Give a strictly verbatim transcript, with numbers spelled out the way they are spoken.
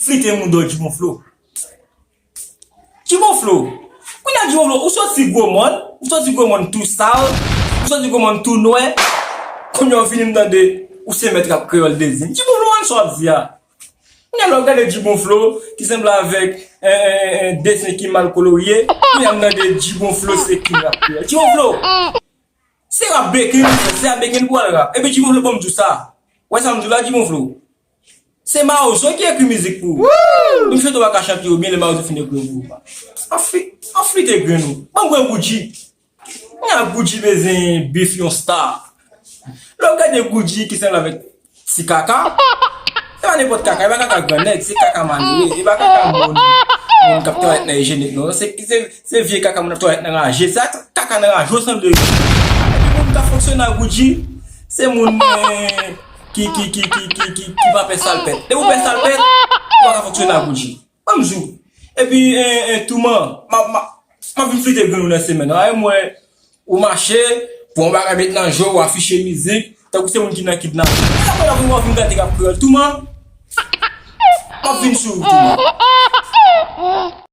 flite mouda w Djibon Flo. Djibon Flo. Kounye a Djibon Flo, ou soti gwo mòn, ou soti gwo mòn tou sal, ou soti gwo mòn tou nwè. Kounye a w vini m tande ou se mèt rap kreyòl dezim. Djibon Flo, ann sa w ap di a. Kounye a lè w gade Djibon Flo, ki sanble avèk en, en, en, en desen ki mal kolorye, kounye a m tande Djibon Flo se king rap kreyòl. Djibon Flo, se rap beken, se rap beken pou al rap. Epi Djibon Flo, ban m di w sa. Wè sa m di w la, Djibon Flo. Se Mawozo ki ekri mizik pou ou. Menm si w pa ka chante yo byen, lè Mawozo fin ekri yo pou ou. Anfi-, anflite grenn ou. Ban m grenn Goudji. Nan Goudji bezwen bif yon star. Lè w gade Goudji ki sanble avèk ti kaka, se pa nenpòt kaka, e pa kaka gran nèg, se kaka malere, e pa kaka moun, moun k ap travay nan ijenik, non. Se, se, se vye kaka moun ap travay nan raje, se ak kaka nan raje w sanble. Epi moun k ap fonksyone ak Goudji, se moun, eh, ki, ki, ki, ki, ki, ki, ki pa pè salpèt. Depi w pè salpèt, ou pa ka fonksyone ak Goudji. Ban m di w. Epi, en, en, Touman, m ap, m ap, m ap vin flite grenn ou nan semèn nan. Ay, mwen, ou mache, pran yon bagay met nan je w, ou afiche mizik, tankou se moun ki nan kidnaping. Epi apre, w ap vin gate rap kreyòl. Touman, m ap vin sou ou, Touman.